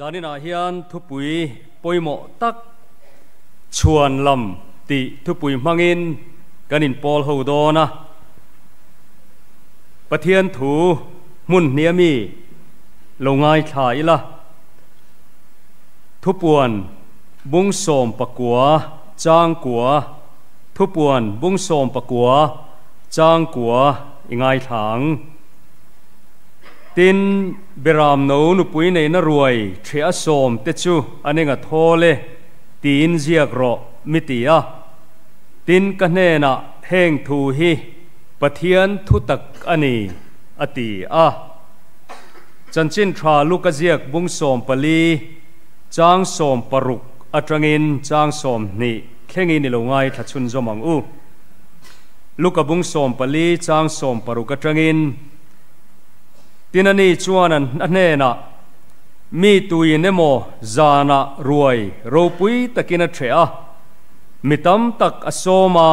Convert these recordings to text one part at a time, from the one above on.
Zaninah hian thupui pawimawh tak chhuan lam tih thupui hmangin kan inpawl ho dawn a. Pathian thu hmun hnih ami lo ngaithla ila. Thupuan bung 19 chang kua Thupuan bung 19 chang kua i ngaithla ang. Tin, Beram no nupui neihna ruai ṭheh a sawm te chu an enga thawl e, tiin ziak rawh, mi ti a. Tin, ka hnenah heng thu hi Pathian thu tak a ni, a ti a. Chanchin ṭha Luka ziak bung 14, chang 16 aṭangin chang 20 thlengin i lo ngaithla chhunzawm ang u. Luka bung 14, chang 16 aṭangin. Tin ani chuan an a hnenah, Mi tuin emaw zanah ruai ropui takin a ṭheh a, mi tam tak a sawm a,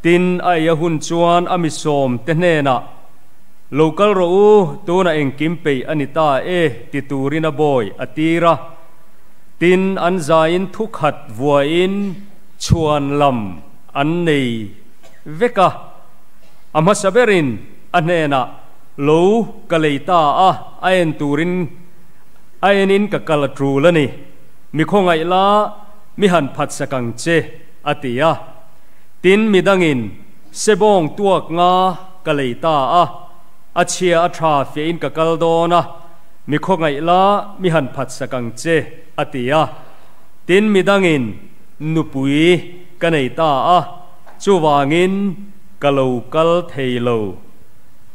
tin a ei a hun chuan a mi sawm te hnenah, Lo kal rawh u, tunah engkim peih a ni ta e, ti turin a bawi a tir a. Tin an zaiin thukhat vuain chhuan lam an nei vek a, a hmasa berin, A hnenah, Lo ka lei ta a, a en turin a enin ka kal a tul a ni. Mi khawngaih la, mi han phatsak ang che, a ti a. Tin, mi dangin, Sebawng tuak nga ka lei ta a, a chhia a tha fiahin ka kal dawn a, mi khawngaih la, mi han phatsak ang che, a ti a. Tin, mi dangin, Nupui ka nei ta a, chuvangin, Ka lo kal thei lo,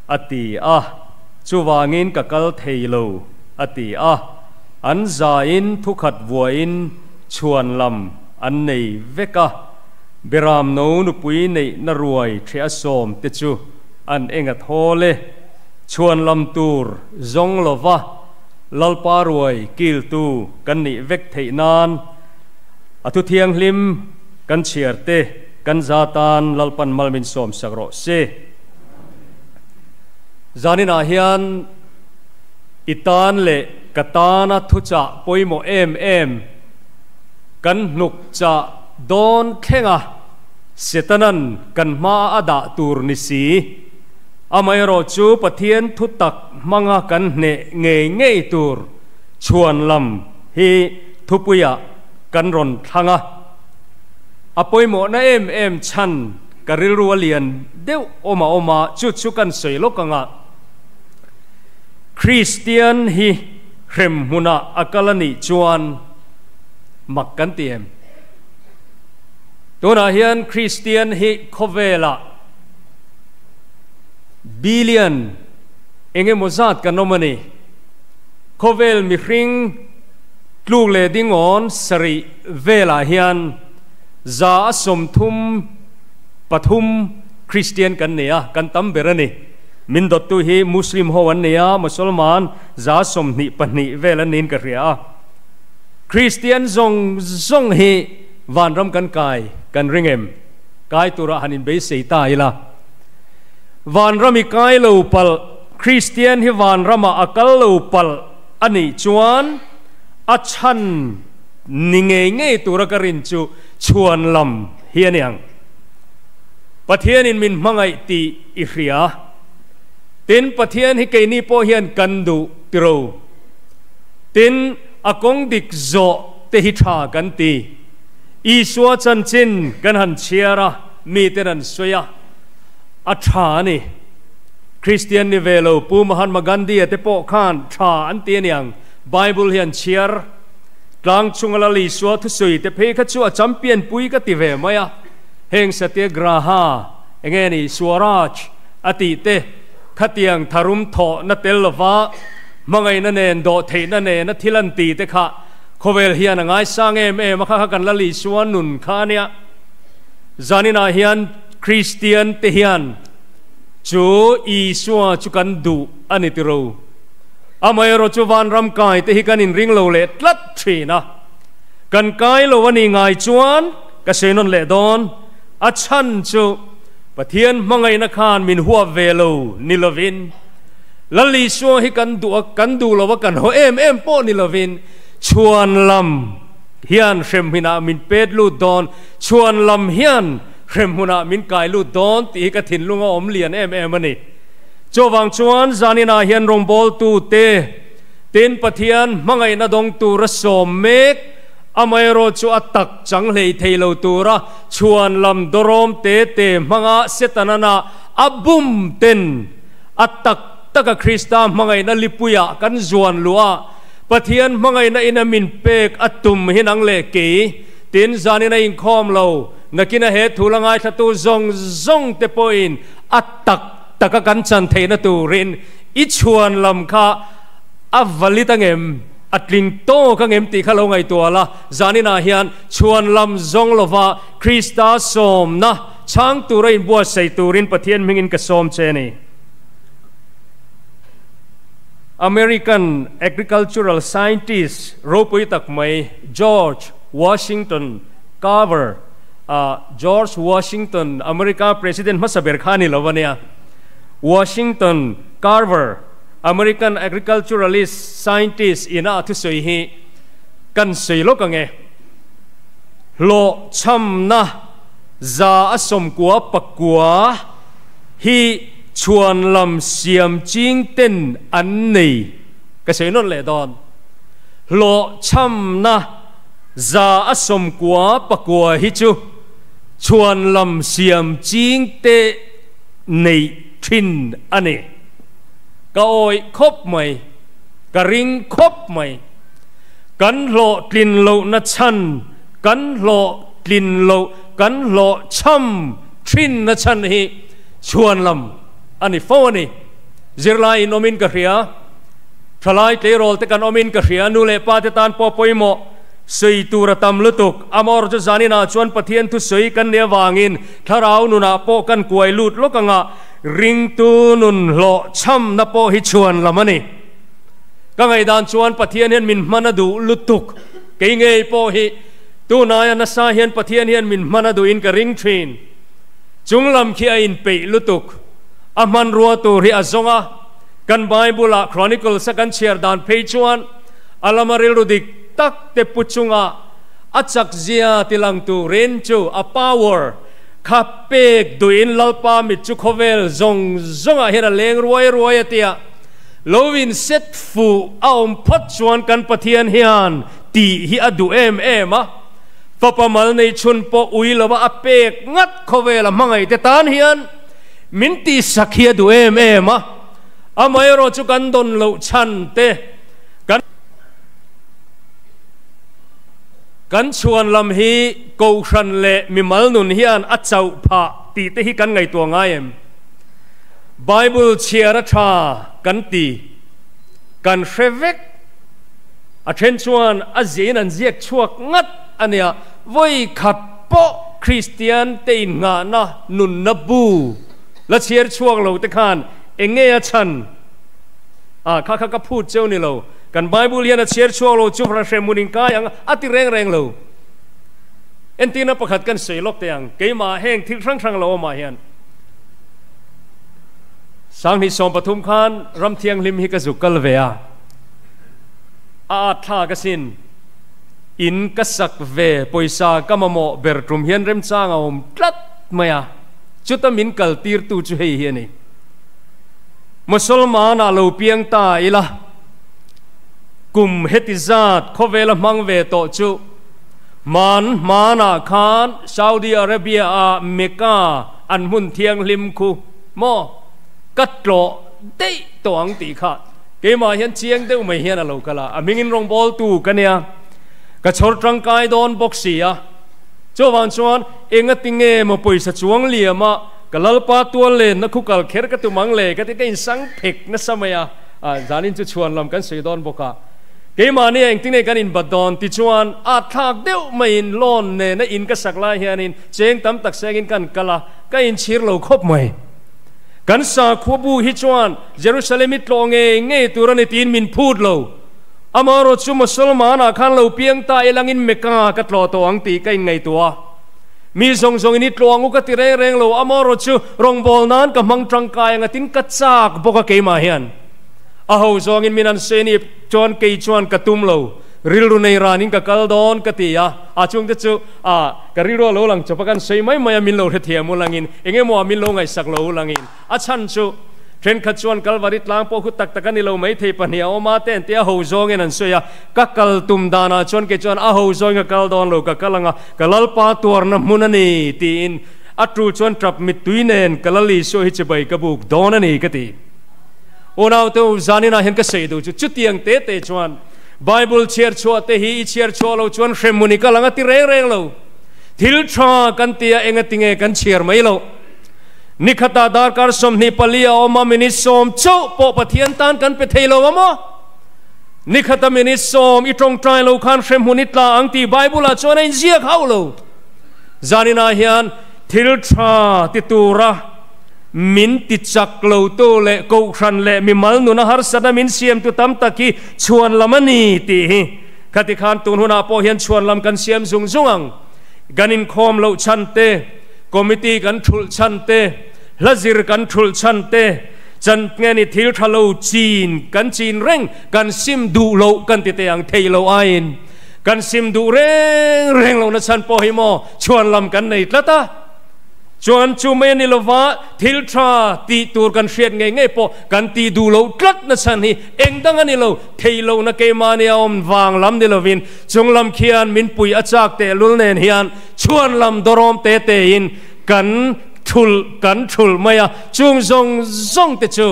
a ti a. Chuvangin ka kal thei lo, a ti a. An zaiin thukhat vuain chhuan lam an nei vek a. Beram no nupui neihna ruai ṭheh a sawm te chu an eng a thawl e. Chhuan lam tur zawng lova Lalpa ruai kiltu kan nih vek theih nan a thu thianghlim kan chhiar te Kan za tan Lalpan mal min sawmsak rawh se. Zaninah hian i tan leh ka tana thuchah pawimawh em em kan hnuk chah dawn thlenga Setanan kan hma a dah tur ni si. Amaherawh chu Pathian thu tak hmanga kan hneh ngei ngei tur chhuan lam hi thupuiah kan rawn thlang a. A pawimawhna em em chhan ka rilru a lian deuh awm a awm a, chu chu kan sawi lawk ang a. Kristian hi hrem hmunah a kal a nih chuan mak kan ti em? Tunah hian Kristian hi khawvelah billion eng emaw zat kan awm a ni. Khawvel mihring tluk leh dingawn sarih velah hian 133 Kristian kan nei a, kan tam ber a ni. Min dawttu hi Muslim ho an nei a, Mosolman 22 vel an niin ka hria a. Kristian zawng zawng hi vanram kan kai kan ring em? Kai turah han inbeisei ta ila. Vanram i kai lo palh, Kristian hi vanramah a kal lo palh a nih chuan a chhan Ni ngei ngei tura ka rin chu chhuan lam hi a ni ang. Pathianin min hmangaih tih i hria. Tin, Pathian hi keini pawh hian kan duh tiro. Tin, a kawng dik zawh te hi tha kan ti. Isua chanchin kan han chhiar a, miten an sawi a, a tha a ni. Kristian ni ve lo Pu Mahatma Gandhi-a te pawh khan tha an ti a ni ang. Bible hi an chhiar. Tlang chunga Lal Isua thusawi te phei kha chu a champion pui ka ti ve mai a, heng Satyagraha, enge ni, Swaraj a tih te khatiang tharum thawhna tel lova hmangaihna nen dawhtheihna nena thil an ti te kha khawvel hian a ngaisang em em a, kha kha kan Lal Isua nun kha a nia. Zaninah hian Kristian te hian chu Isua chu kan duh a ni tiro. Amaherawh chu vanram kai te hi kan inring lo leh tlat thin a, kan kai lo a nih ngai chuan ka sawi nawn leh dawn. A chhan chu Pathian hmangaihna khan min huap ve lo ni lovin, Lal Isua hi kan duh a, kan duh lo a, kan haw em em pawh ni lovin chhuan lam hian hremhmunah min pet lut dawn, chhuan lam hian hremhmunah min kai lut dawn tih hi ka thinlung a awm lian em em a ni. Chuvang chuan zaninah hian rawngbawltute tin Pathian hmangaihna dawng tura sawm mek, amaherawh chu a tak chang hlei thei lo tura chhuan lam dawrawm te te hmanga Setanana a bum ten a tak taka Krista hmangaihna lipuiah kan zuan luh a, Pathian hmangaihna in a min pek a tum hi nang leh kei, tin zanin a inkhawm lo, nakina he thu la ngaithlatu zawng zawng te pawhin a tak taka kan chan theihna turin i chhuan lam kha a valid angem, a tling tawk angem tih kha lo ngaihtuah la, zaninah hian chhuan lam zawng lova Krista sawmna chhang tura inbuatsaih turin Pathian hmingin ka sawm che a ni. American agricultural scientist ropui tak mai George Washington Carver, George Washington America president hmasa ber kha a ni lo a nia. Washington Carver, American agriculturalist scientist ina a thusawi hi kan sawi lawk ang e. Hlawhchhamna 199 hi chhuan lam siam ching ten an nei ka sawi nawn leh dawn. Hlawhchhamna 99% hi chu chhuan lam siam ching te neih thin a ni. Ka awih khawp mai, ka ring khawp mai. Kan hlawhtlin lohna chhan, kan hlawhtlin loh, kan hlawhchham thinna chhan hi chhuan lam a ni fo a ni. Zirlai in awmin ka hria, thalai tleirawl te kan awmin ka hria, nu leh pa te tan pawh pawimawh sawi tur a tam lutuk. Amaherawhchu chu zaninah chuan Pathian thusawi kan nih avangin thlarau nunah pawh kan kuai lut lawk anga ringtu nun hlawhchhamna pawh hi chhuan lam a ni. Ka ngaihdan chuan Pathian hian min hman a duh lutuk. Kei ngei pawh hi tunaia nasa hian Pathian hian min hman a duhin ka ring thin. Chung lam khi a inpeih lutuk. A hmanrua tur hi a zawng a. Kan Bible-ah Chronicles a kan chhiar dan phei chuan a lama rilru dik tak te pu chunga a chakzia tilang turin chu a power kha pek duhin Lalpa mit chu khawvel zawng zawngah hian a leng ruai ruai a tia. Lo in set fuh a awm phawt chuan kan Pathian hian tih hi a duh em em a, fapa mal nei chhun pawh ui lova a pek ngat khawvel a hmangaih te tan hian min tihsak hi a duh em em a, amaherawh chu kan dawn loh chhan te kan kan chhuan lam hi Kohhran leh mimal nun hian a chauh phah tih te hi kan ngaihtuah ngai em? Bible chhiar a tha kan ti, kan hre vek. A then chuan a ziahin an ziak chhuak ngat a nia, vawi khat pawh Kristian te innghahna nunna bu la chhiar chhuak lo te khan eng nge a chhan? Ah, kha kha ka phut cheu ni lo, kan Bible hian a chhiar chhuak lo chu hra hrem hun inkai ang a ti reng reng lo. Entirna pakhat kan sawi lawk teh ang, keimah heng thil hrang hrang lo awmah hian. 2013 khan ram thianghlim hi ka zuk kal ve a, a at thlak asin. In ka sak ve pawisa ka mamawh ber tum hian remchang a awm tlat mai a, chuta min kal tirtu chu hei hi a ni. Mosolman ah lo piang ta ila, kum heti zat khawvela hmang ve tawh chu hman hmanah khan Saudi Arabia ah Mecca An hmun thianghlim khu maw ka tlawh daih tawh ang tih kha keimah hian chiang deuh mai hian a lo kal a, a hmingin rawngbawltu ka nia, ka chhawr tangkai dawn bawk si a, chuvang chuan engati nge maw pawisa chuang liama ka Lalpa tual lenna khu kal kher ka tum ang le ka ti ka insang phek nasa mai a, zanin chu chhuan lam kan sawi dawn bawk a. Keimahni a engtin nge kan inbat dawn tichuan a thlak deuh maiin loan nena in ka sak lai hianin cheng tam tak sengin kan kal a, ka inchhir lo khawp mai. Kan sakhua bu hi chuan Jerusalem i tlawh ngei ngei tur a ni tiin min phut lo. Amaherawh chu Mosolman ah khan lo piang ta ilangin Mecca ka tlawh tawh ang tih ka inngaihtuah a. Mi zawng zawngin i tlawh ang u ka ti reng reng lo, amaherawh chu rawngbâwl nan ka hmang tangkai ang a tin ka chak bawk a keimah hian. A ho zawngin min an sawi ni chuan kei chuan ka tum lo, rilru nei ranin ka kal dawn ka ti a, a chungte chu a ka rilru a lo lang chawp a, kan sawi mai mai a, min lo hrethiam u langin eng emaw ah min lo ngaihsak lo u langin a chhan chu thenkhat chuan Kalvari tlang pawh khu tak tak a ni lo maithei pahnih a awm a te an ti a, ho zawngin an sawi a, ka kal tum danah chuan kei chuan a ho zawngin ka kal dawn lo, ka kal ang a, ka Lalpa tuarna hmun a ni tiin a tul chuan tap mittui nen ka Lal Isua hi chibai ka buk dawn a ni ka ti. Unaute u, zaninah hian ka sawi duh chu chutiang te te chuan Bible chhiar chhuah te hi i chhiar chhuah lo chuan hremhmun i kal ang a ti reng reng lo. Thil tha kan tia enga tinge kan chhiar mai loh. Nikhatah darkar 24 a awm a, minute sawm chauh pawh Pathian tan kan pe thei lo a maw? Nikhata minute sawm i tawngtai lo khan hremhmun i tla ang tih Bible-ah chuan a inziak hauh lo. Zaninah hian thil tha ti tura min ti chak lotu leh kohhran leh mimal nuna harsatna min siamtu tam tak hi chhuan lam a ni tih hi khati khan tun hunah pawh hian chhuan lam kan siam zung zung ang. Kan inkhawm loh chhan te, committee kan thulh chhan te, hla zir kan thulh chhan te, chan nge ni thil tha lo chin kan chin reng kan sim duh loh kan ti teh ang thei lo aiin kan sim duh reng reng lohna chhan pawh hi maw chhuan lam kan nei tlat a. Chuan chu mai a ni lova, thil tha tih tur kan hriat ngei ngei pawh kan tih duh loh tlat na chhan hi eng dang a ni lo, thei lohna keimahni a awm vang lam ni lovin chung lam khian min pui a chak tehlul nen hian chhuan lam dawrawm te tein kan thulh kan thulh mai a, chung zawng zawng te chu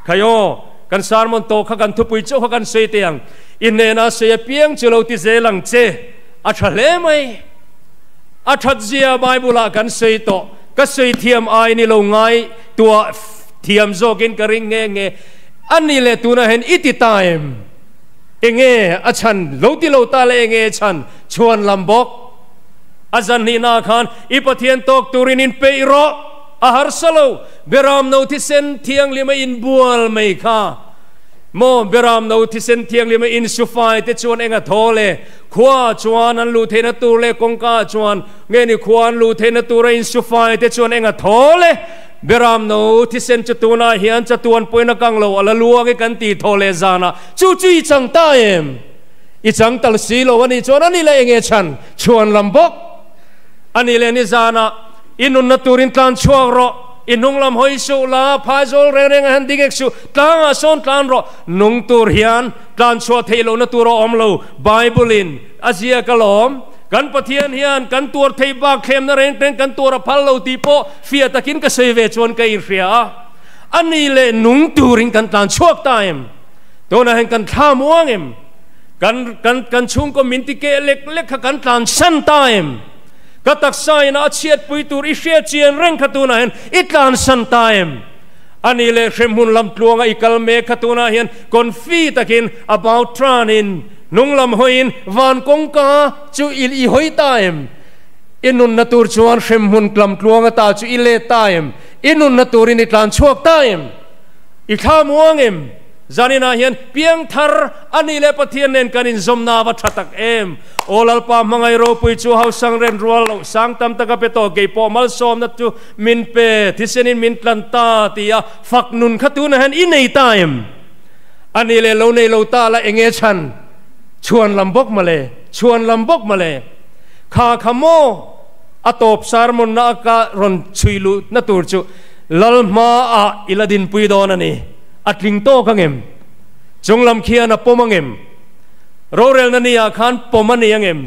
khai aw, kan sermon tawh kha kan thupui chauh kha kan sawi teh ang, i hnena sawi apiang chu lo ti zel ang che, a tha hle mai. A that zia Bible ah kan sawi tawh, ka sawi thiam ai ni lo ngai tuah thiam zawkin ka ring nghe nghe. A ni leh tunah hian i ti ta em? Enge a chhan? Lo ti lo ta le enge a chhan? Chhuan lam bawk. A zan hnihnaah khan i Pathian tawk turin in peih rawh, a harsa lo, Beram no thisen thianghlim a inbual mai kha. Maw Beram no thisen thianghlim a insufai te chuan eng a thaw le? Khua chuan an luh theihna tur leh kawngka chuan nge ni khua an luh theihna tura insufai te chuan eng a thawl e? Beram no thisen chu tunah hian chatuan pawhin a kang lo a la luang e kan tih thaw leh zanah chu chu i chang ta em? I chang tal si lo a nih chuan a ni leh enge chhan? Chhuan lam bawk a ni leh ni zanah i nunna turin tlan chhuak rawh, i hnung lam hawi suh la, phaizawl reng reng a han ding ek suh, tlangah sawn tlan rawh, nung tur hian Tlan chhuah theih lohna tur a awm lo. Bible-in a ziak alawm. Kan Pathian hian kan tuar theih bak thlemna reng reng kan tuar a phal lo tih pawh fiah takin ka sawi ve chuan ka inhria a. A ni leh nung turin kan tlan chhuak ta em? Tunah hian kan thla muang em? Kan kan kan chhungkaw min ti keh lek lek kha kan tlan san ta em? Ka taksa ina a chhiatpui tur i hriat chian reng kha tunah hian i tlan san ta em? A ni leh hremhmun lam tluanga i kal mek kha tunah hian confi takin about turn-in hnung lam hawiin van kawngka chu i i hawi ta em? I nunna tur chuan hremhmun lam tluanga ta chu i let ta em? I nunna turin i tlan chhuak ta em? I thla muang em? Zaninah hian piangthar a nih leh Pathian nen kan inzawmna a va tha tak em! Aw Lalpa hmangaih ropui chu hausang ren rual loh sang tam taka pe tawh kei pawh malsawmna chu min pe, thisenin min tlan ta ti a fak nun kha tunah hian i nei ta em? A nih leh lo nei lo ta la enge chhan? Chhuan lam bawk mawle, chhuan lam bawk mawle. Kha kha maw a tawp sermon na ka rawn chhui luh na tur chu Lal hmaah i la dinpui dawn a ni. A tling tawk ang em? Chung lam khian a pawm ang em? Rorelna ni ah khan pawm a ni ang em?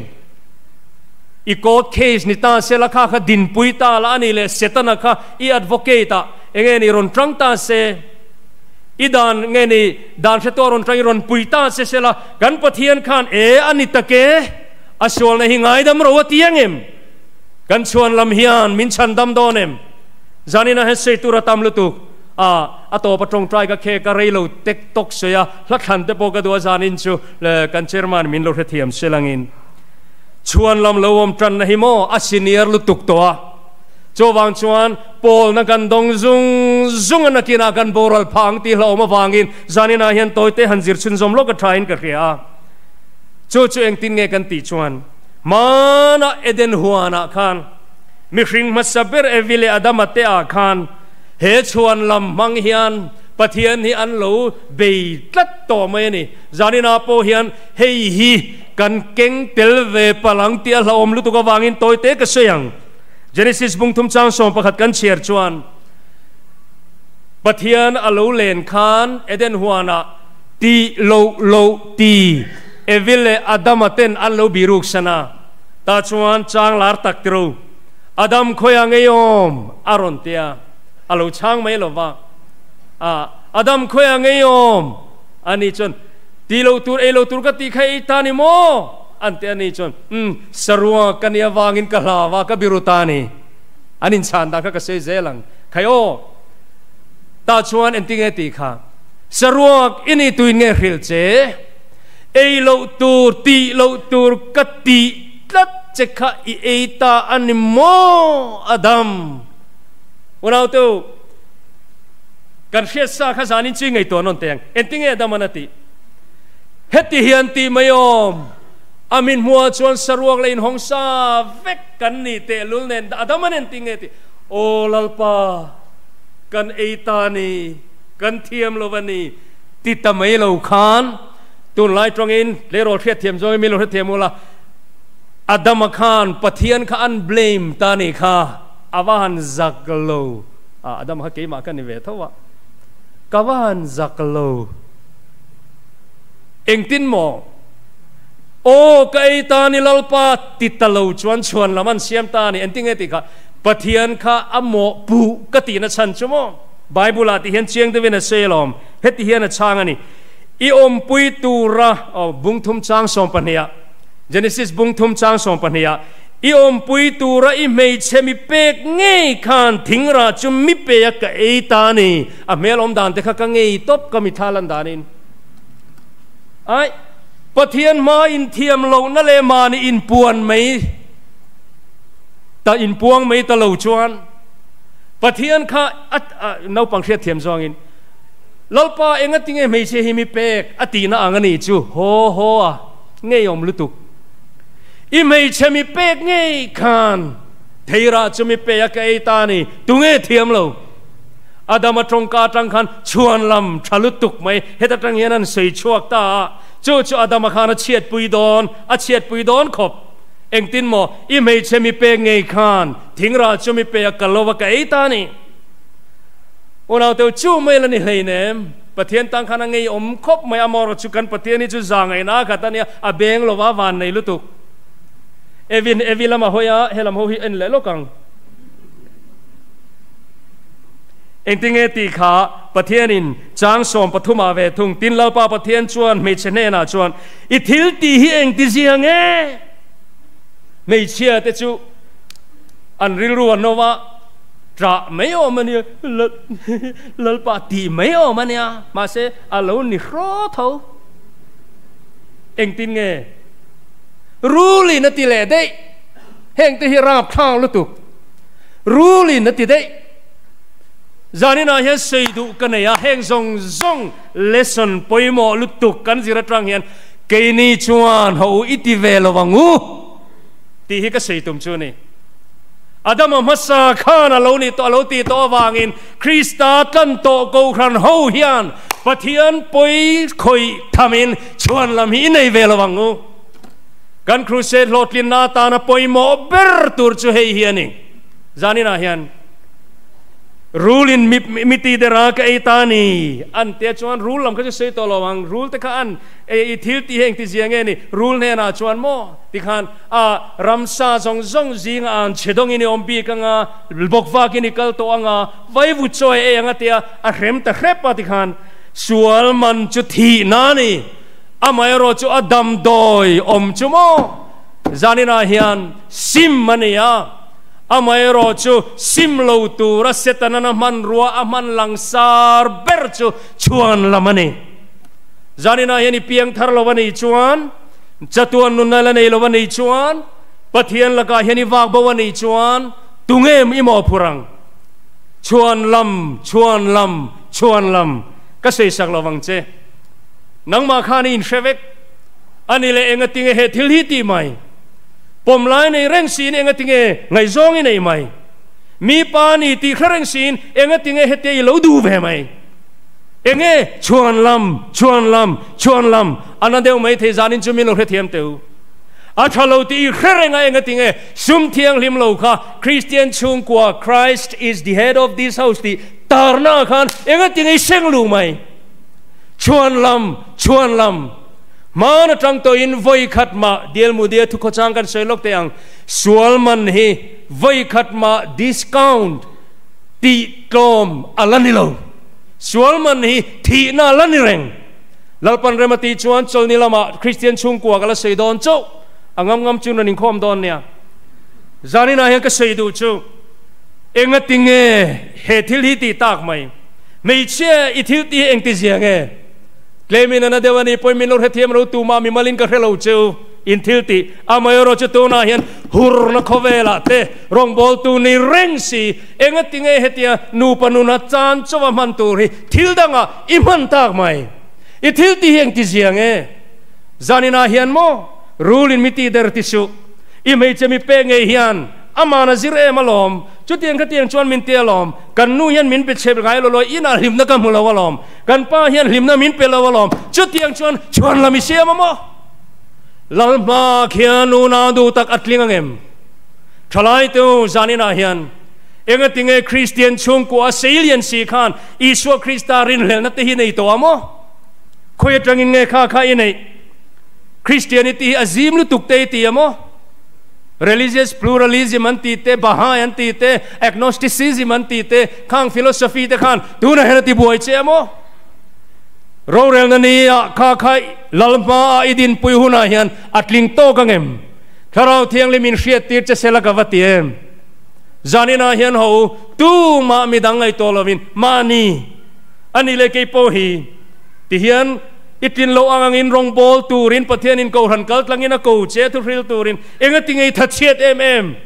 I court case ni ta se la kha kha dinpui ta la a ni leh Setana kha i advocate ah enge ni rawn tang ta se, i dan nge ni dan hre tawh rawn tang i rawn pui ta se se la kan Pathian khan e a ni tak e, a sualna hi ngaidam ro a ti ang em? Kan chhuan lam hian min chhan dam dawn em? Zanin ah hian sawi tur a tam lutuk a, a tawp a tawngtai ka khek a rei lo tek tawk sawi a, hla thlan te pawh ka duh a zanin chu kan chairman min lo hrethiam se langin chhuan lam lo awm tanna hi maw a senior lutuk tawh a, chuvang chuan pawlna kan dawng zung zung a nakinah kan boral phah ang tih hlauhawm avangin zanin ah hian tawite han zir chhunzawm lawk a tha in ka hria a, chu chu engtin nge kan tih chuan hmanah Eden huanah khan Mihring hmasa ber Evi leh Adama te ah khan he chhuan lam hmang hian Pathian hi an lo bei tlat tawh mai a ni. Zaninah pawh hian hei hi kan keng tel ve palh ang tih a hlauhawm lutuk avangin tawite ka sawi ang. Genesis bung thum chang 11 kan chhiar chuan Pathian a lo len khan Eden huanah tih loh loh ti Evi leh Adama ten an lo biruk san a. Tah chuan chang lar tak tiro Adam khawiah ngeiawm a rawn ti a, a lo chhang mai lo va. A, Adam khawiah ngeiawm a ni chuan ti lo tur ei lo tur ka tih kha ei ta ni maw? An ti a ni chuan umm sarua ka nih avangin ka hlau a, ka biru ta ni. An inchhan dan kha ka sawi zel ang. Khai aw, tah chuan engtinge tih kha? Saruak i nih tuin nge hrilh che? Ei loh tur, tih loh tur ka tih tlat che kha i ei ta a ni maw, Adam? Unaute u, kan hriat sa kha zanin chi ngaihtuah nawn teh ang. Engtinge Adam-an a tih? Heti hian tih mai awm, a min hmuah chuan saruak leh inhawng sa vek kan ni tehlul nen Adam-an engtinge tih? Aw Lalpa, kan ei ta ni, kan thiam lo a ni, ti ta mai lo khan tunlai tawngin tleirawl hriatthiam zawngin min lo hrethiam ula, Adama khan Pathian kha an blame ta ni kha a va han zak lo. A, Adama kha keimah ka ni ve tho a, ka va han zak lo. Engtin maw? Aw, ka ei ta ni Lalpa ti ta lo chuan chhuan lam an siam ta ni. Engtin nge tih kha? Pathian kha a mawhpuh ka tihna chhan chu maw? Bible ah ti hian chiang deuhin a sawi alawm. Heti hian a chhang a ni. I awmpui tura, aw, bung thum chang 12 ah, Genesis bung thum chang 12 ah, I awmpui tura i hmeichhe mi pek ngei khan thingrah chu mi pe a ka ei ta a ni. A hmel awm dan te kha ka ngei tawp ka mitthla lan danin. Ai, Pathian hma inthiam lohna leh mahni inpuan mai ta inpuang mai ta lo chuan Pathian kha a naupang hriatthiam zawngin Lalpa engatinge hmeichhia hi mi pek a tihna ang a nih chu haw haw a ngeiawm lutuk. I hmeichhe mi pek ngei khan theirah chu mi pe a ka ei ta a ni, tunge thiam lo? Adama tawngka atang khan chhuan lam tha lutuk mai heta tang hian an sawi chhuak ta a, chu chu Adama khan a chhiatpui dawn, a chhiatpui dawn khawp. Engtin maw i hmeichhe mi pek ngei khan thingrah chu mi pe a ka lo a ka ei ta a ni. Unauteu chu mai la ni hleinem. Pathian tan khan a ngeiawm khawp mai a, amaherawhchu chu kan Pathian hi chu za ngaihna a khat a nia, a beng lova van nei lutuk. Evin, Evi lama hawi a, he lam ho hi en leh lawk ang. Engtinge tih kha Pathianin chang 13 ah ve thung, tin Lalpa Pathian chuan hmeichhe hnenah chuan, I thil tih hi engti zia nge? Hmeichhia te chu an rilru an awm a, ṭah mai awm a nia, Lalpa tih mai awm a nia, mahse a lo ni hraw tho. Engtin nge? Rulin a ti leh daih. Heng te hi rapthlak lutuk. Rulin a ti daih. Zaninah hian sawi duh ka nei a, heng zawng zawng lesson pawimawh lutuk kan zir atang hian keini chuan ho i ti ve lo ang u tih hi ka sawi tum chu a ni. Adama hmasa khan a lo ni tawh, a lo ti tawh avangin Krista tlan tawh Kohhran ho hian Pathian pawi khawih thamin chhuan lam hi i nei ve lo ang u. Kan crusade hlawhtlinna atana pawimawh ber tur chu hei hi a ni. Zaninah hian Rulin mi ti der a ka ei ta a ni. An tia chuan rul lam kha chu sawi tawh lo ang. Rul te kha an i thil tih hi engti zia nge ni? Rul hnenah chuan maw tikhan A ramsa zawng zawng zingah an chhe dawngin i awm bik ang a, bawk vakin i kal tawh ang a, vaivu chaw i ei ang a tia a hrem ta hrep a tikhan sual man chu thihna a ni. Amaherawh chu a damdawi awm chu maw zaninah hian sim a ni a, amaherawh chu sim lo tura Setanan a hmanrua a hman langsar ber chu chhuan lam a ni. Zaninah hian i piang thar lo a nih chuan, Chatuan nunna la nei lo a nih chuan, Pathian lakah hian i vak bo a nih chuan, tunge i mawhphur ang? Chhuan lam, chhuan lam, chhuan lam, ka sawisak lo vang che. Nangmah khan i inhre vek. A ni leh enga tinge he thil hi tih mai? Pawm lai nei reng siin enga tinge ngaihzawng i nei mai? Mi pa ni tih hre reng siin enga tinge hetia i lo duh ve mai? Enge chhuan lam, chhuan lam, chhuan lam, a na deuh mai thei zanin chu min lo hrethiam teh u. A tha lo tih i hre reng a engatinge sum thianghlim lo kha Kristian chhungkua Christ is the head of this house tih tarna ah khan engatinge i seng lu mai. Chhuan lam, chhuan lam. Hman atang tawhin vawi khat mah Dial Mudia thukhawchang kan sawi lawk teh ang, sual man hi vawi khat mah discount tih tlawm a la ni lo. Sual man hi thihna a la ni reng. Lalpan rem a tih chuan chawlhni lamah Kristian chhungkua ka la sawi dawn chauh. A ngam ngam chu rawn inkhawm dawn nia. Zaninah hian ka sawi duh chu engatinge he thil hi tih tak mai? Hmeichhia i thil tih hi engtizia nge? Tlemin a na deuh a ni pawhin min lo hrethiam lo tumah mimalin ka hre lo cheu in thil tih. Amaherawh chu tunah hian hurna khawvelah te rawngbawltu ni reng si engatinge hetia nupa nuna chan chauha hman tur hi thil dangah i hman tak mai. I thil tih hi engtizia nge? Zaninah hian maw rulin mi tih der ti suh. I hmeichhe mi pek ngei hian amahna zir em alawm. Chutiang khatiang chuan min ti alawm. Kan nu hian min pe chep ngai lo lawi inah hlimna ka hmu lo alawm. Kan pa hian hlimna min pe lo alawm. Chutiang chuan chhuan lam i siam a maw? Lalhma khian unau duh tak a tling angem? Thalai te u, zaninah hian engatinge Kristian chhungkua a seilian si khan Isua Krista rinhlelhna te hi nei tawh a maw? Khawi atangin nge kha kha i neih? Christianity hi a zim lutuk te i ti a maw? Religious pluralism an ti te, Baha'i an ti te, Agnosticism an ti te, khang philosophy te khan tunah hian a ti buai che a maw? Rorelna ni ah kha kha lal hma ah i dinpui hunah hian a tling tawk ang em? Thlarau Thianghlim in hriattir che sela ka va ti em? Zaninah hian ho u, tumah midang ngaihtuah lovin mahni a ni leh kei pawh hi ti hian I tlin loh ang angin rawngbawl turin Pathianin Kohhran kal tlangin a ko che thu hril turin engati nge i thatchhiat em em?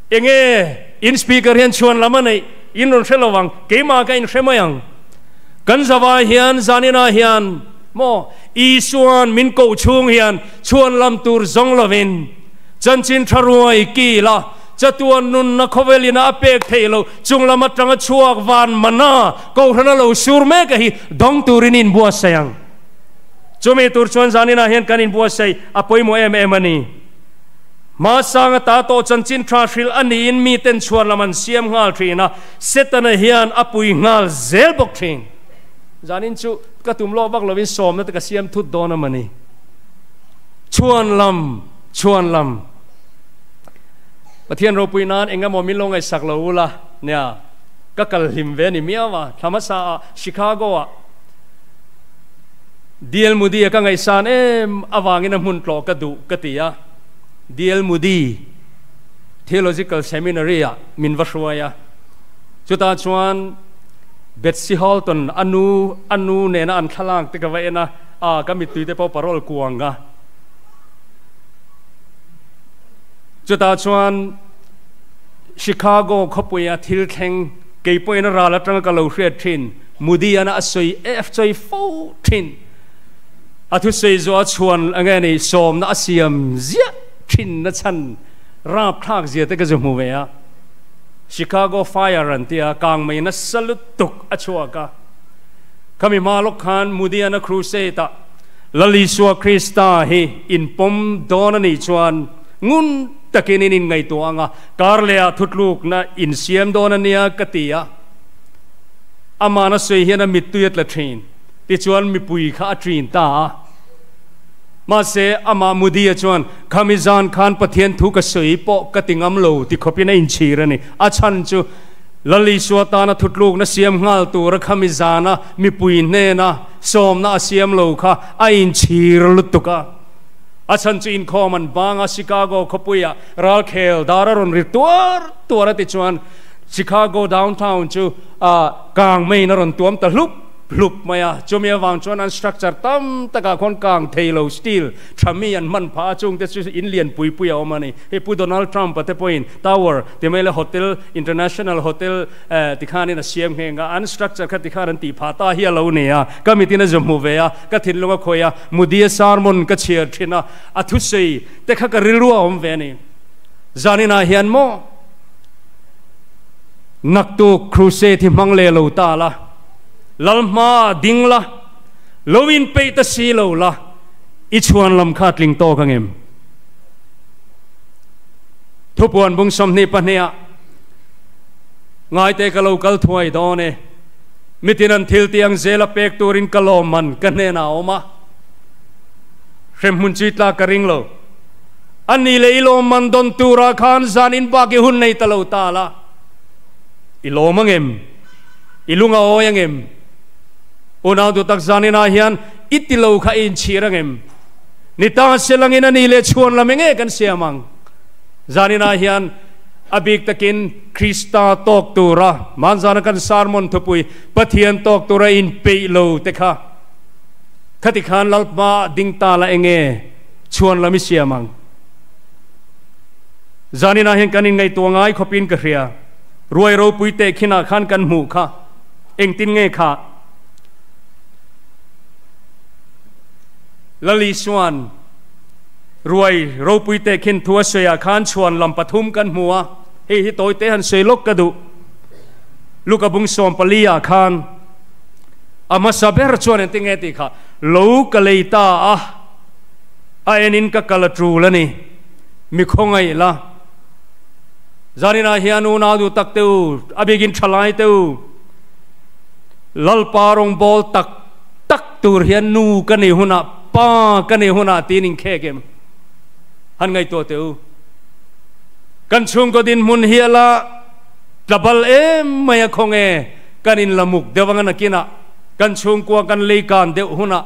Enge in speaker hian chhuan lam a neih in rawn hre lo ang, keimah ka inhre mai ang. Kan zavai hian zaninah hian maw Isuan min koh chhung hian chhuan lam tur zawng lovin chanchin tha ruai kil a, chatuan nunna khawvelina a pek theih loh chung lam atanga chhuak van mana Kohhran a lo sur mek a hi dawng turin inbuatsaih ang. Chumi tur chuan zaninah hian kan inbuatsaih a pawimawh em em a ni. Hmasanga ta tawh chanchin tha hrilh a niin miten chhuan lam an siam nghal thin a, Setana hian a pui nghal zel bawk thin. Zanin chu ka tum lawk vak lovin sawmna te ka siam thut dawn a mani. Chhuan lam, chhuan lam. Pathian ropui nan engemaw min lo ngaihsak lo ula nia. Ka kal hlim ve a ni miau a, thla hmasa ah Chicago ah DL Moody a ka ngaihsan em avangin a hmun tlawh ka duh ka ti a, DL Moody Theological Seminary ah min va hruai a, chutah chuan Betsy Halton a nu a nu nena an thlalak te ka va en a, ah ka mittui te pawh parol kuang a, chutah chuan. Chicago khawpuia thil thleng kei pawhin a ral atanga ka lo hriat thin, Moody-ana a sawi ef chawi fo thin. A thusawi zawh a chhuan nge ni sawmna a siam ziah thin na chhan rapthlak zia te ka zu hmu ve a. Chicago Fire an tia kangmei nasa lutuk a chhuak a. Khami hma lawk khan Moody-ana crusade ah Lal Isua Krista hi inpawm dawn a nih chuan ngun takin in inngaihtuah ang a, kar lehah thutlukna insiam dawn a nia ka ti a. Amahna sawi hian a mittui a tla thin. Tichuan mipui kha a ṭin ta a. Mahse, amah Moody-a chuan, Khami zan khan Pathian thu ka sawi pawh ka ti ngam lo ti khawpin a inchhir a ni. A chhan chu Lal Isua tana thutlukna siam nghal tura khami zana mipui hnena sawmna a siam lo kha a inchhir lutuk a. A chhan chu inkhawm an bang a, Chicago khawpuiah ralkhel dar a rawn ri tuar tuar a tichuan Chicago downtown chu kang maiin a rawn tuam ta hlup hlup mai a. Chumi avang chuan an structure tam takah khawn kang thei lo steel tha mi an hman phah a, chungte chu in lian pui pui a awm a ni. Hei Pu Donald Trump-a te pawhin tower ti mai la hotel international hotel tikhanin a siam nghe ang a, an structure kha tikhan an tih phah ta hi a lo ni a, ka mitin a zu hmu ve a, ka thinlung a khawih a. Mudia sermon ka chhiar thin a, a thusawi te kha ka rilru a awm ve a ni. Zaninah hian maw naktuk crusade hi hmang leh lo ta la. Lal hmaah ding la, lo inpeih ta si lo la, i chhuan lam kha tling tawk ang em? Thupuan bung 22ah, Ngaite ka lo kal thuai dawn e, mitin an thil tih ang zela pek turin ka lawmman ka hnenah a awm a, hremhmun chui tlak ka ring lo. A ni leh i lawmman dawn turah khan zan inbak i hun nei ta lo ta la, i lawm ang em? I lung a awi ang em? Unau duhtak zaninah hian i ti lo kha i inchhir ang em? Ni ta se langin a ni leh chhuan lam enge kan siam ang? Zaninah hian a bik takin Krista tawk tura hmanzana kan sermon thupui Pathian tawk tura inpeih lo te kha khati khan Lalpa ding ta la enge chhuan lam i siam ang? Zaninah hian kan inngaihtuah ngai khawpin ka hria. Ruai ropui teh khinah khan kan hmuh kha engtin nge kha? Lali chuan ruai ropui teh khin thu a sawiah khan chhuan lam pathum kan hmu a, hei hi tawi te han sawi lawk ka duh. Luka bung 14 ah khan a hmasa ber chuan engtin nge tih kha, Lo ka lei ta a, a enin ka kal a tul a ni, mi khawngaih la. Zaninah hian unau duh tak te u, a bikin thalai te u, Lalpa rawngbâwl tak tak tur hian nu ka nei hunah, pa ka nei hunah tiin inkhek em? Han ngaihtuah teh u. Kan chhungkaw dinhmun hi a la tlabal em mai a khawnge kan inlamuk deuh anga nakinah kan chhungkua kan leikan deuh hunah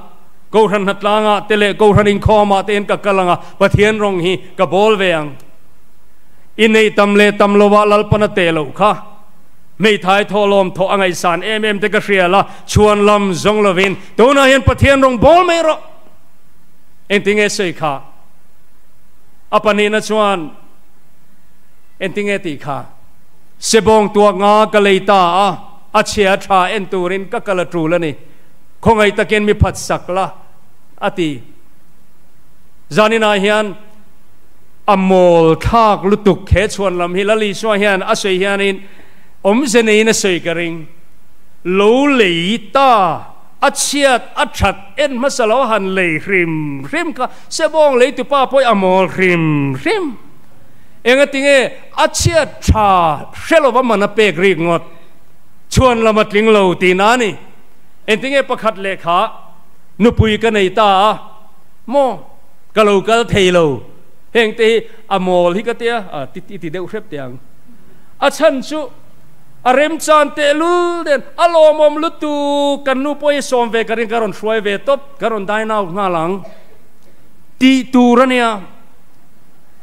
Kohhran hnatlangah te leh Kohhran inkhawmah te hian ka kal anga Pathian rawng hi ka bawl ve ang. I neih tam leh tam lovah Lalpan a teh loh kha. Hmeithai thawhlawm thawh a ngaihsan em em te ka hria la, chhuan lam zawng lovin tunah hian Pathian rawng bawl mai rawh. Engtinge sawi kha? A pahnihna chuan engtinge tih kha? Sebawng tuak nga ka lei ta a, a chhia tha en turin ka kal a tul a ni. Khawngaih takin mi phat sak la, a ti. Zaninah hian A mawl thlak lutuk he chhuan lam hi Lal Isua hian a sawi hianin awmze neiin a sawi ka ring. Lo lei ta, a chhiat a that en hmasa lo han lei hrim hrim kha Sebawng lei tupa pawh hi a mawl hrim hrim. Engatinge a chhiat tha hre lova man a pek rik ngawt chhuan lam a tling lo tihna a ni. Engtinge pakhat lehkha nupui ka nei ta a maw? Ka lo kal thei lo. Heng te hi a mawl hi ka tia, a ti ti deuh hrep teh ang. A chhan chu a remchan tehlul den a lawmawm lutuk kan nu pawh hi sawm ve ka ring ka rawn hruai ve tawp ka rawn dai nau nghal ang tih tur a nia.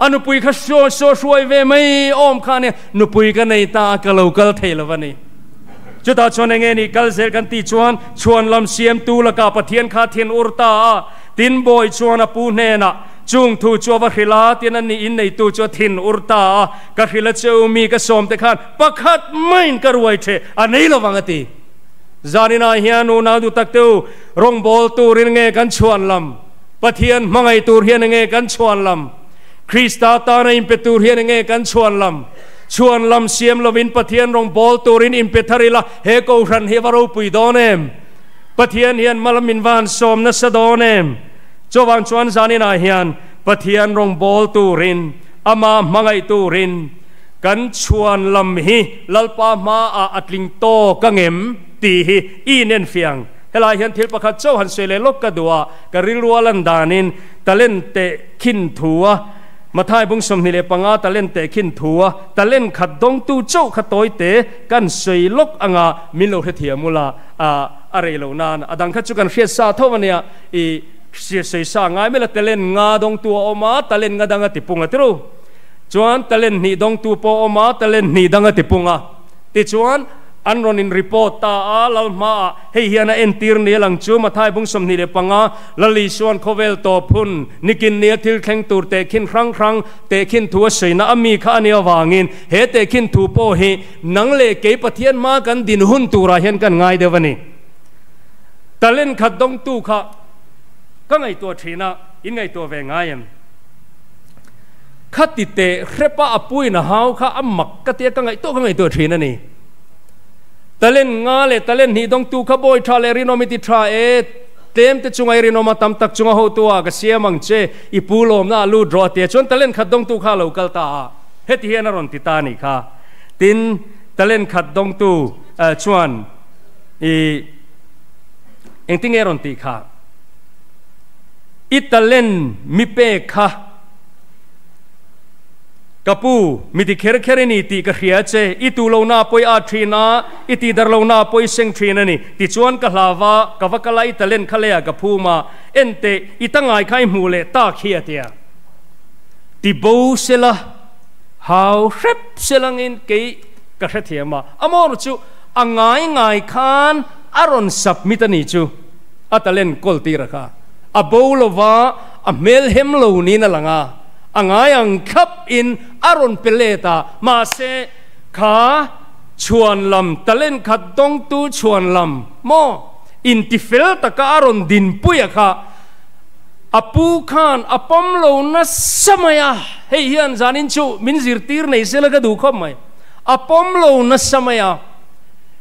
A nupui kha saw saw hruai ve mai awm kha a nia, nupui ka nei ta a ka lo kal thei lo a ni. Chutah chuan enge nih kal zel kan tih chuan chhuanlam siamtu lakah Pathian kha thin ur ta a. Tin, bawi chuan a pu hnenah, Chung thu chu a va hrilh a, tin a nih in neitu chu a thin ur ta a, Ka hrilh a che u, mi ka sawm te khan pakhat maiin ka ruai the a nei lo vang a ti. Zaninah hian unau duh tak te u, rawngbâwl turin nge kan chhuan lam? Pathian hmangaih tur hian nge kan chhuan lam? Krista tana inpe tur hian nge kan chhuan lam? Chhuan lam siam lovin Pathian rawngbâwl turin inpe thar ila, he Kohhran hi a va ropui dawn em? Pathian hian hma lam min va han sawm nasa dawn em? Chuvang chuan zaninah hian Pathian rawngbâwl turin, Amah hmangaih turin kan chhuan lam hi Lalpa hmaah a tling tawk ang em tih hi i inenfiang. Helai hian thil pakhat chauh han sawi leh lawk ka duh a, ka rilru a lan danin talent teh khin thu a, Mathai bung 25 talent teh khin thu a, talent khat dawngtu chauh kha tawi te kan sawi lawk anga min lo hrethiam ula. A a rei lo nan a dang kha chu kan hriat sa tho a nia i sawi sa ngai mai la talent nga dawngtu a awm a talent nga dang a ti pung a tiru chuan talent hnih dawngtu pawh a awm a talent hnih dang a ti pung a tichuan an rawn in report ta a lal hmaah hei hian a entir ni a lang chu Mathai bung 25 Lali chuan khawvel tawp hun nikin nia thil thleng tur tehkhin hrang hrang tehkhin thu a sawina a mi kha a nih avangin he tehkhin thu pawh hi Nang leh kei Pathian hma kan din hun turah hian kan ngai deuh a ni. Talent khat dawngtu kha ka ngaihtuah thin a, in ngaihtuah ve ngai em? Khati teh hrepa a puin a hau kha a mak ka tia ka ngaihtuah ka ngaihtuah thin a ni. Talent nga leh talent hnih dawngtu kha bawi tha leh rinawm i ti tha e, tlem te chunga i rinawm a tam tak chunga hotu ah ka siam ang che, i pu lawmna ah lut rawh a tia chuan talent khat dawngtu kha a lo kal ta a, heti hian a rawn ti ta a nih kha. Tin, talent khat dawngtu chuan i engtinge a rawn tih kha? I talent mi pek kha. Ka pu, mi ti kher kher i ni tih ka hria che, i tu lo na pawi at thin a, i ti dar lo na pawi seng thin a ni. Tichuan ka hlau va, ka va kal a, i talent kha leiah ka phum a, en teh, i ta ngai kha i hmuh leh tak hi a tia. Ti bo sela, hau hrep selangin kei ka hrethiam a, a mawr chu a ngai ngai khan a rawn submit a ni chu, a talent kawl tir a kha. A bo lova, a hmelhem lo niin a lang a. A ngai ang thlap in a rawn pe let a, mahse kha chhuan lam talent khat dawngtu chhuan lam maw inti fel taka a rawn dinpui a kha a pu khan a pawm lo nasa mai a, hei hian zanin chu min zirtir nei sela ka duh khawp mai, a pawm lo nasa mai a,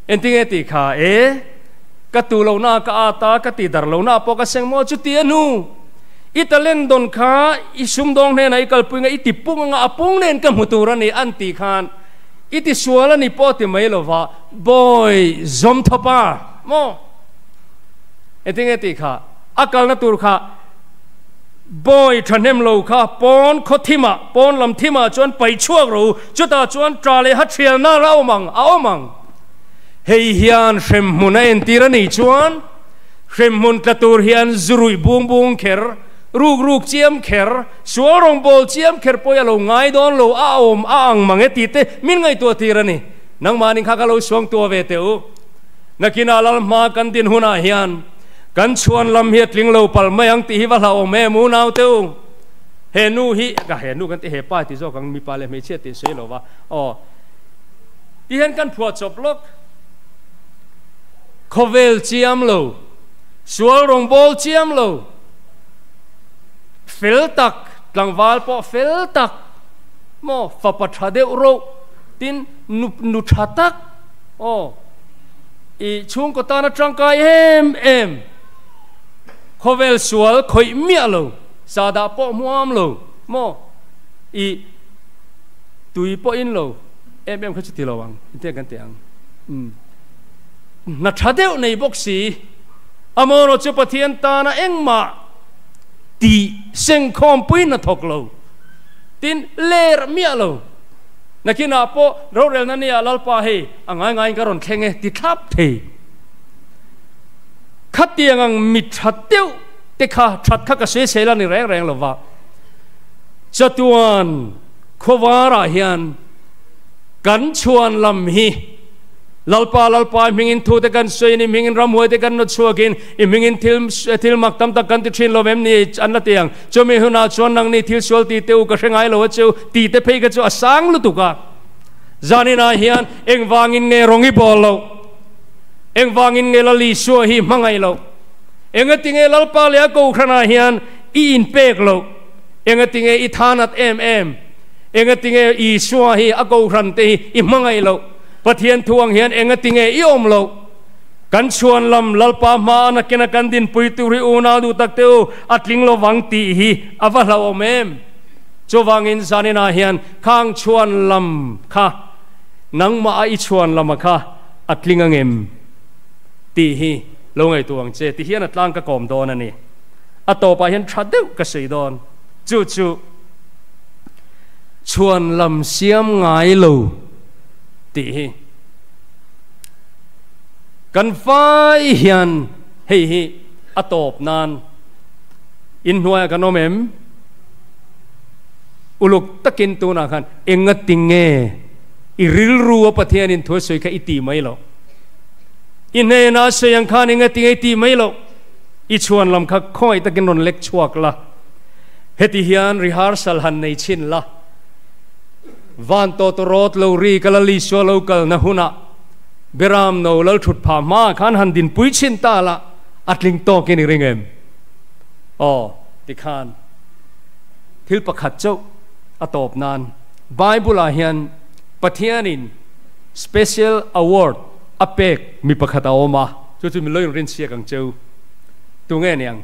entinge tih kha e ka tu lohna ka at a, ka ti dar lohna pawh ka seng maw chuti a hnu. I talent dawn kha i sumdawng hnenah i kalpui nga i ti pung anga a pung nen ka hmu tur a ni an tih khan i ti sual a ni pawh ti mai lova bawi zawm thawp a maw? Engtinge tih kha a kalna tur kha bawi thahnem lo kha pawn khaw thimah pawn lam thimah chuan paih chhuak ro chutah chuan tah leh ha thialna a awm ang a awm ang hei hian hremhmun a entir a nih chuan Hremhmun tla tur hian zu ruih bung bung kher, ruk ruk chiam kher, sual rawngbâwl chiam kher pawh hi a lo ngai dawn lo, a awm a ang mang e tih te min ngaihtuah tir a ni. Nangmahni kha ka lo suang tua ve teh u. Nakinah lal hma kan din hunah hian kan chhuan lam hi a tling lo palh mai ang tih hi va hlauhawm em u naute u. He nu hi, ka he nu kan ti he pa ti zawk ang, mipa leh hmeichhia tih sawi lo va, aw ti hian kan phuah chawp lawk. Khawvel chiam lo, sual rawngbâwl chiam lo, fel tak, tlangval pawh fel tak, maw, fapa ṭha deuh roh, tin, nu, nu ṭha tak, aw, i chhungkaw tana ṭangkai em em, khawvel sual khawih miah lo, sahdah pawh hmuam lo, maw, i tui pawh in lo, em em kha chu ti lo ang, intiang kan ti ang, umm. Hna tha deuh nei bawk si. Amaherawh chu Pathian tana engmah tih sengkhawmpui hna thawk lo, tin ler miah lo. Nakinah pawh rorelna nia Lalpa hei a ngai ngaiin ka rawn thleng e ti thlap thei. Khatiang ang mi tha deuh te kha that kha ka sawisel a ni reng reng lova. Chatuan khawvarah hian kan chhuan lam hi. Lalpa, Lalpa, i hmingin thute kan sawiin, i hmingin ramhuaite kan nawt chhuakin, i hmingin thil, thil mak tam tak kan ti thin lo em ni? An la ti ang. Chumi hunah chuan nangni thil sual ti te u ka hre ngai lo a chu, ti te phei kha chu a sang lutuk a. Zaninah hian engvangin nge rawng i bawl loh? Engvangin nge Lal Isua hi hmangaih loh? Engatinge Lalpa leh a Kohhranah hian i inpek loh? Engatinge i thanat em em? Engatinge Isua hi a Kohhran te hi i hmangaih loh? Pathian thu ang hian enga tinge i awm loh? Kan chhuan lam Lalpa hma a nakina kan dinpui tur hi unau duh tak te u, a tling lovang tih hi a va hlauhawm em? Chuvangin zaninah hian khang chhuan lam kha nangmah a i chhuan lama kha a tling angem tih hi lo ngaihtuah ang che ti hian a tlang ka kawm dawn a ni. A tawpah hian tha deuh ka sawi dawn. Chu chu chhuan lam siam ngai lo. Tih hi kan vai hian hei hi a tawp nan inhnuaiah kan awm em? Uluk takin tunah khan enga tinge i rilru a Pathianin thu a sawi kha i tih mai loh? I hnenah a sawi ang khan enga tinge i tih mai loh? I chhuan lam kha khawngaih takin rawn lek chhuak la, heti hian rehearsal han nei chhin la. Van tawtawrawt lo ri ka Lal Isua lo kalna hunah Beram no lal thut phah hma khan han dinpui chhin ta la, a tling tawkin i ring em? Aw, tikhan thil pakhat chauh a tawp nan Bible-ah hian Pathianin special award a pek mi pakhat a awm a, chu chu min lo inrinchhiak ang cheu. Tunge niang?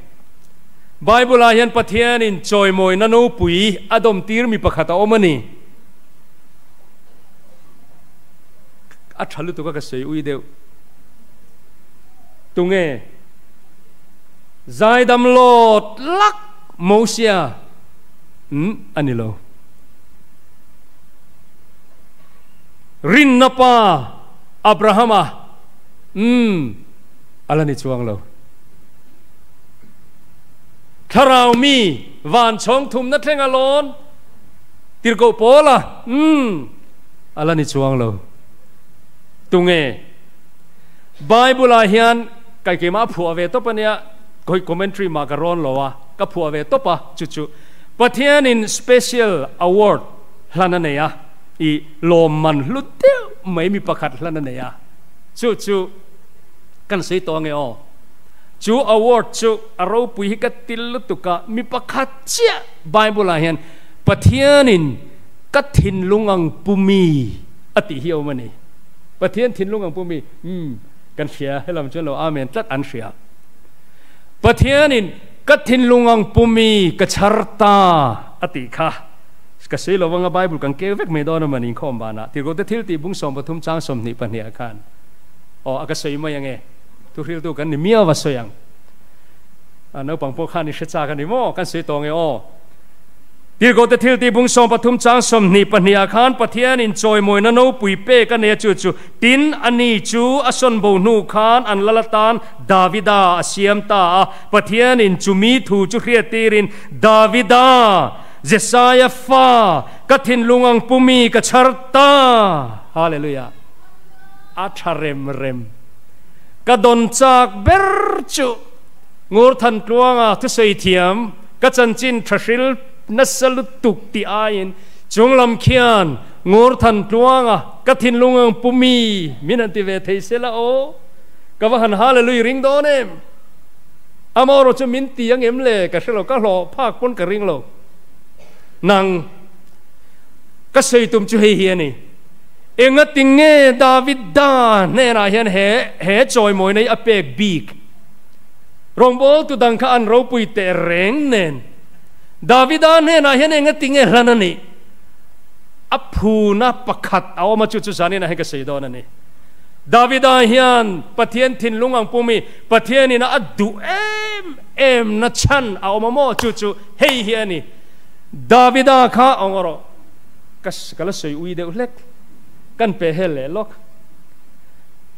Bible-ah hian Pathianin chawimawina nopui a dawmtir mi pakhat a awm a ni. A tha lutuk a ka sawi ui deuh. Tunge? Zaidam lawt lak Mosia umm a ni lo. Rinna pa Abrahama umm a la ni chuang lo. Thlarau mi van chhawng thumna thleng a lawn tirhkoh Paula umm a la ni chuang lo. Tunge? Bible ah hian kai keimah a phuah ve tawp a nia, khawi commentary mah ka rawn lo a, ka phuah ve tawp a, chu chu Pathianin special award hlan a nei a, i lawmman hlu deuh mai mi pakhat hlan a nei a, chu chu kan sawi tawh ange aw. Chu award chu a ropui hi ka til lutuk a, mi pakhat chiah Bible ah hian Pathianin ka thinlung ang pu mi a tih hi a awm a ni. Pathian thinlung ang pu mi, umm, kan hria, helam chuan lo amen tlat an hria. Pathianin ka thinlung ang pu mi ka chhar ta a tih kha ka sawi lo vanga Bible kan keu vek mai dawn a mani inkhawm banah Tirhkohte thil tih bung 13 chang 22 ah khan aw a ka sawi mai ange. Thuhriltu kan ni miau a sawi ang. A naupang pawh khan i hre chak a ni maw? Kan sawi tawh nge aw. Tirhkohte thil tih bung 13 chang 22 ah khan Pathianin chawimawina nopui pek a nei a chu chu tin a ni chu a sawn bo hnu khan an lal atan Davida a siam ta a. Pathianin chumi thu chu hriattirin Davida, Jesaia fa, ka thinlung ang pumi ka chhar ta. Hallelujah. A tha rem rem. Ka dawn chak ber chu Ngurthan Tluanga thusawi thiam ka chanchin tha hril nasa lutuk tih aiin chunglam khian Ngurthan Tluanga ka thinlung ang pu mi min han ti ve thei se la aw. Ka va han hallelujah ring dawn em? Amaherawh chu min ti ang em le ka hre lo, ka hlawh phak pawn ka ring lo. Nang ka sawi tum chu hei hi a ni. Engati nge Davida hnenah hian he he chawimawina hi a pek bik? Rawngbawltu dang kha an ropui teh reng nen Davida hnenah hian engati nge hlan a nih? A phuna pakhat a awm a, chu chu zaninah hian ka sawi dawn a ni. Davida hian Pathian thinlung ang pumi Pathianin a duh em em na chhan a awm a maw? Chu chu hei hi a ni. Davida kha awng rawh. Ka ka la sawi ui deuh hlek. Kan pe hel leh lawk.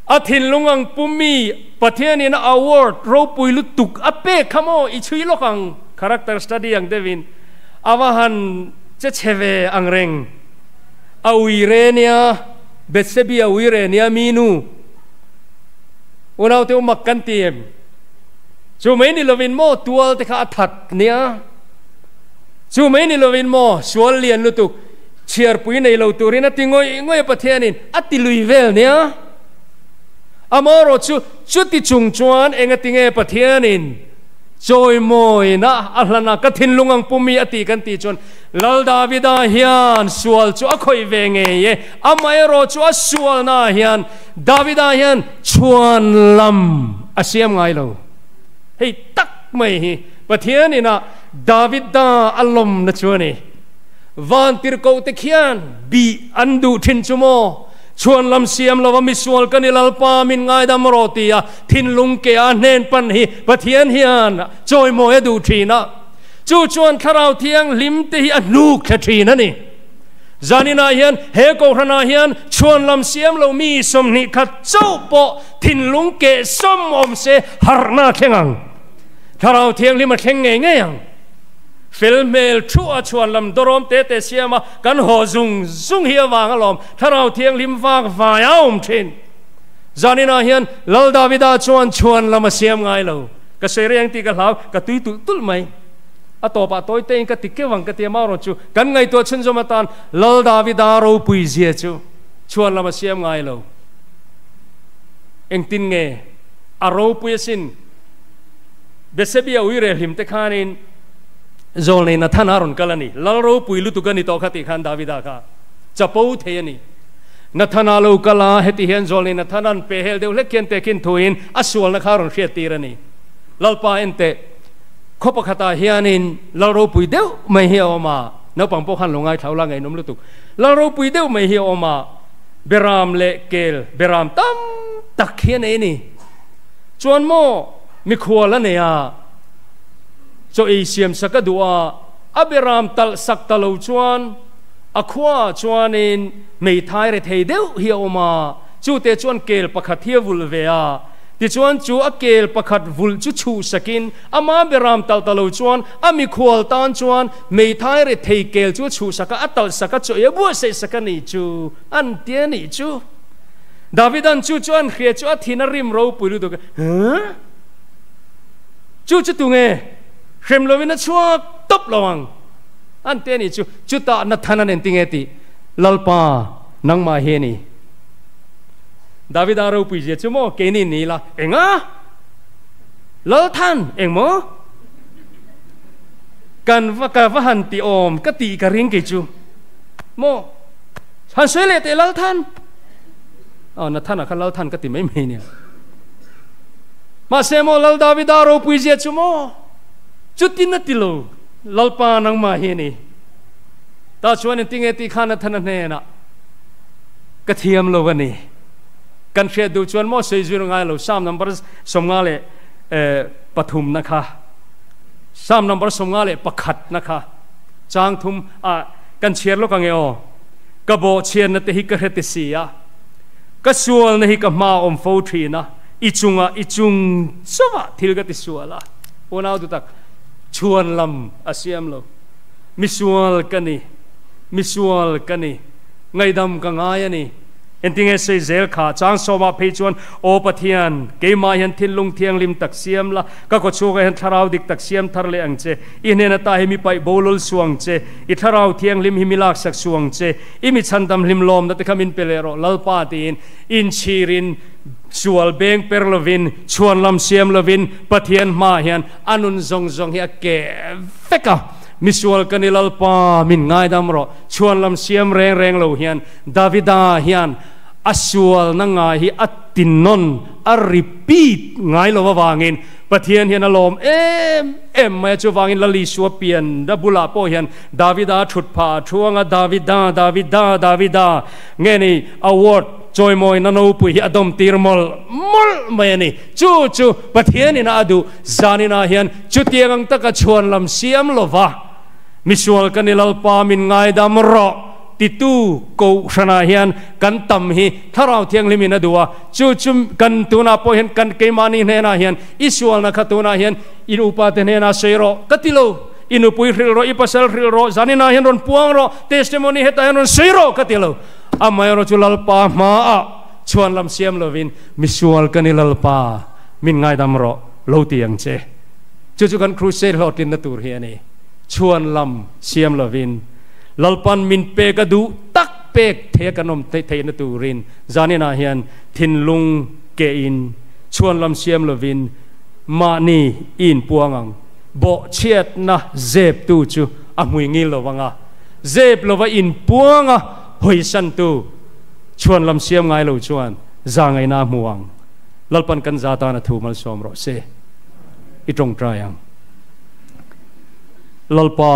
A thinlung ang pu mi Pathianin a award ropui lutuk a pek kha maw i chhui lawk ang character study ang deuhin a va han che chhe ve ang reng. A ui re nia Bethsebi a ui re nia mi nu unaute u mak kan ti em? Chu mai ni lovin maw tual te kha a that nia. Chu mai ni lovin maw sual lian lutuk chhiarpui nei lo turin a ti ngawih ngawih a Pathianin a ti lui vel nia. Amaherawh chu chuti chung chuan engati nge Pathianin chawimawina a hlan a ka thinlung ang pumi a tih kan tih chuan Lal Davida hian sual chu a khawih ve ngei e. Amaherawh chu a sualnaah hian Davida hian chhuan lam a siam ngai lo. Hei tak mai hi Pathian inah Davida a lawmna chu a ni. Vantirhkoh te khian bih an duh thin chu maw? Chhuan lam siam lova misual ka ni Lalpa min ngaidam rawh tia thinlung ke a hnen pan hi Pathian hian chawimawi a duh thin a. Chu chuan Thlarau Thianghlim te hi a hnuk thla thin a ni. Zaninah hian he Kohhranah hian chhuan lam siam lo mi 21 chauh pawh thinlung keh sawm awm se harhna a thleng ang. Thlarau Thianghlim a thleng ngei ngei ang. Fel hmel thu a chhuan lam dawrawm te te siam a, kan haw zung zung hi avang alawm Thlarau Thianghlim vak vai a awm thin. Zaninah hian Lal Davida chuan chhuan lam a siam ngai lo. Ka sawi reng tih ka hlau, ka tui tulh tulh mai. A tawpah tawi tein ka ti keuh ang ka ti a, marawh chu kan ngaihtuah chhunzawm atan Lal Davida ropui zia chu chhuan lam a siam ngai lo. Engtin nge a ropui asin? Bethsebia ui reh hlim te khanin Zawlnei Nathana a rawn kal a ni. Lal ropui lutuk a ni tawh kha tih khan Davida kha chapo thei a ni. Nathana lo kal a, heti hian Zawlnei Nathana'n pehhel deuh hlek hian tehkhin thuin a sualna kha a rawn hriattir a ni. Lalpa enteh, khaw pakhatah hianin lal ropui deuh mai hi a awm a, naupang pawh khan lo ngaithla ula ngaihnawm lutuk. Lal ropui deuh mai hi a awm a, beram leh kel, beram tam tak hi a nei a ni. Chuan maw, mikhual a nei a, chaw ei siam sak a duh a, a beram talh sak ta lo chuan a khuaah chuanin hmeithai rethei deuh hi a awm a, chute chuan kel pakhat hi a vulh ve a, tichuan chu a kel pakhat vulh chu chhuh sakin ama beram talh ta lo chuan a mikhual tan chuan hmeithai rethei kel chu a chhuh sak a, a talh sak a, chaw ei a buatsaih sak a nih chu an ti a nih chu. Davida'n chu chu an hria chu a thin a rim ropui lutuk a, Huh? Chu chu tunge? Hrem lovin a chhuak tawp lo ang. An ti a nih chu. Chutah Nathana nen tinge tih? Lalpa, nangmah hi a ni. Davida ropui zia chu maw keini ni ila enga? Lalthan, eng maw? Kan va ka va han ti awm ka tih ka ring kei chu. Maw? Han sawi leh teh Lalthan. Aw, Nathana kha Lalthan ka ti mai mai nia. Mahse maw Lal Davida ropui zia chu maw? Chutin a ti lo. Lalpa nangmah hi a ni. Tah chuan engtinge tih khan Nathana hnenah ka thiam lo a ni. Kan hriat duh chuan maw sawi zir ngai lo Psalm number 53 na kha Psalm number 51 na kha chang thum ah kan chhiar lawk ange aw. Ka bawhchhiatna te hi ka hre ti si a, ka sualna hi ka hma a awm fo thin a, i chungah i chung chauhah thil ka ti sual a. Unau dutak chhuan lam a siam lo. Misual ka ni, misual ka ni, ngaihdam ka ngai a ni. Engtinge sawi zel kha? Chang sawmah phei chuan, Aw Pathian, keimah hian thinlung thianghlim tak siam la, ka kawchhuakah hian thlarau dik tak siam thar leh ang che. I hnen ata hi mi paih bo lul suh ang che, i thlarau thianghlim hi mi laksak suh ang che, i mi chhandam hlim lawmna te kha min pe leh rawh, Lalpa tiin inchhirin, sual beng per lovin, chhuan lam siam lovin, Pathian hmaah hian a nun zawng zawng hi a keh vek a. Misual ka ni Lalpa, min ngaidam rawh. Chhuan lam siam reng reng lo hian Davida hian a sualna ngai hi a tinnawn, a repeat ngai lo avangin Pathian hian a lawm em em mai a. Chuvangin Lal Isua pian a bulah pawh hian Davida a thut phah a thu anga Davida, Davida, Davida nge ni award chawimawina nopui hi a dawm tir mawlh mawlh mai a ni. Chu chu Pathianin a duh zaninah hian chutiang ang taka chhuan lam siam lova misual ka ni Lalpa min ngaidam rawh titu kohhranah hian kan tam hi Thlarau Thianghlimin a duh a, chu chu kan tunah pawh hian kan keimahni hnenah hian i sualna kha tunah hian i upate hnenah sawi rawh ka ti lo, i nupui hrilh rawh, i pasal hrilh rawh, zaninah hian rawn puang rawh, testimony hetah hian rawn sawi rawh ka ti lo. Amaherawhchu chu Lalpa hmaah Chhuan lam siam lovin, Misual ka ni Lalpa, min ngaidam rawh, lo ti ang che. Chu chu kan crusade hlawhtlinna tur hi a ni. Chhuan lam siam lovin, Lalpan min pek a duh tak pek thei a kan awm theihna turin zaninah hian thinlung kehin chhuan lam siam lovin mahni i inpuang ang. Bawhchhiatna zeptu chu a hmui ngil lo vang a, zep lova inpuang a hawisantu. Chhuan lam siam ngai lo chuan za ngaihna a hmu ang. Lalpan kan za tan a thu malsawm rawh se. I tawngtai ang. Lalpa,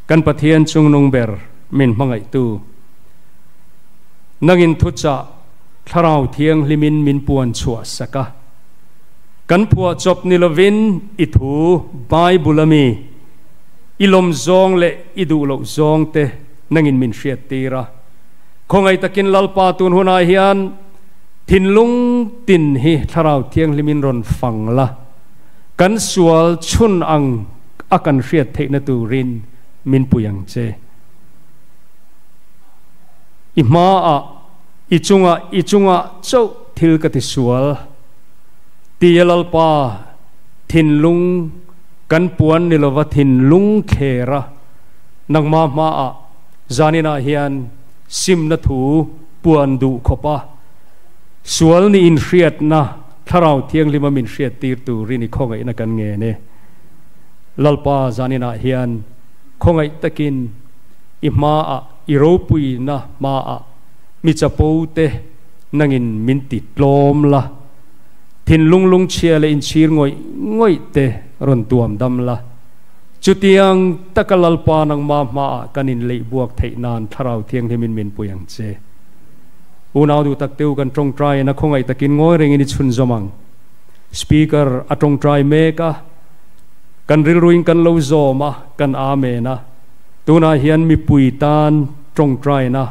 kan Pathian chungnung ber min hmangaihtu, nangin thuchah Thlarau Thianghlimin min puan chhuah sak a. Kan phuah chawp ni lovin i thu Bible ami i lawm zawng leh i duh loh zawng te nangin min hriattir a. Khawngaih takin Lalpa tun hunah hian thinlung tin hi Thlarau Thianghlimin rawn fang la, kan sual chhun ang a kan hriat theihna turin min pui ang che. I hmaah, i chungah, i chungah chauh thil ka ti sual tia Lalpa thinlung kan puan ni lova thinlung thlera nangmah hmaah Zaninah hian simna thu puan duh khawpa sual ni inhriatna Thlarau Thianghlima min hriattir turin i khawngaihna kan ngen e. Lalpa zaninah hian khawngaih takin i hmaah, i ropuina hmaah Mi chapo te nangin min ti tlawm la, thinlung lungchhia leh inchhir ngawih ngawih te rawn tuam dam la. Chutiang taka Lalpa nangmah hmaah kan inleih buak theih nan Thlarau Thianghlimin min pui ang che. Unau duh tak teu kan tawngtaiin a khawngaih takin ngawi rengin i chhunzawm ang. Speaker a tawngtai mek a, kan rilruin kan lo zawm a, kan Amen a. Tunah hian mipui tan tawngtaina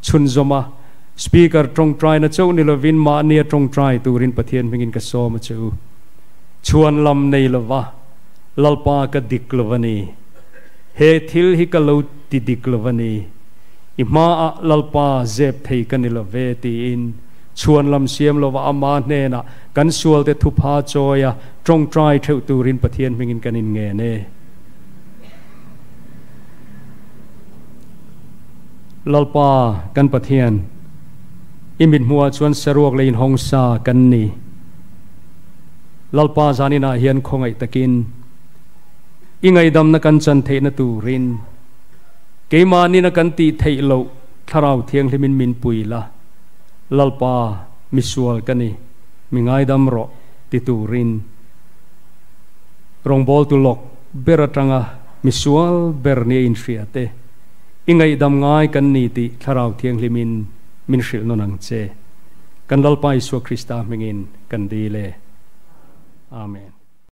chhunzawm a, Speaker tawngtaina chauh ni lovin mahnia tawngtai turin Pathian hmingin ka sawm a che u. Chhuan lam nei lova Lalpa ka dik lo a ni. He thil hi ka lo ti dik lo a ni. I hmaah Lalpa zep thei ka ni lo ve tiin chhuan lam siam lova ama hnenah kan sualte thupha chawia tawngtai theuh turin Pathian hmingin kan inngen e. Lalpa kan Pathian, i mithmuhah chuan saruak leh inhawngsa kan ni. Lalpa zaninah hian khawngaih takin i ngaihdamna kan chan theihna turin keimahnin a kan tih theih loh Thlarau Thianghlimin min pui la, Lalpa misual ka ni, mi ngaidam rawh ti turin rawngbawltu lawk ber atanga misual ber nia inhria te i ngaihdam ngai kan ni tih Thlarau Thianghlimin min hrilh nawn ang che. Kan Lalpa Isua Krista hmingin kan dil e. Amen.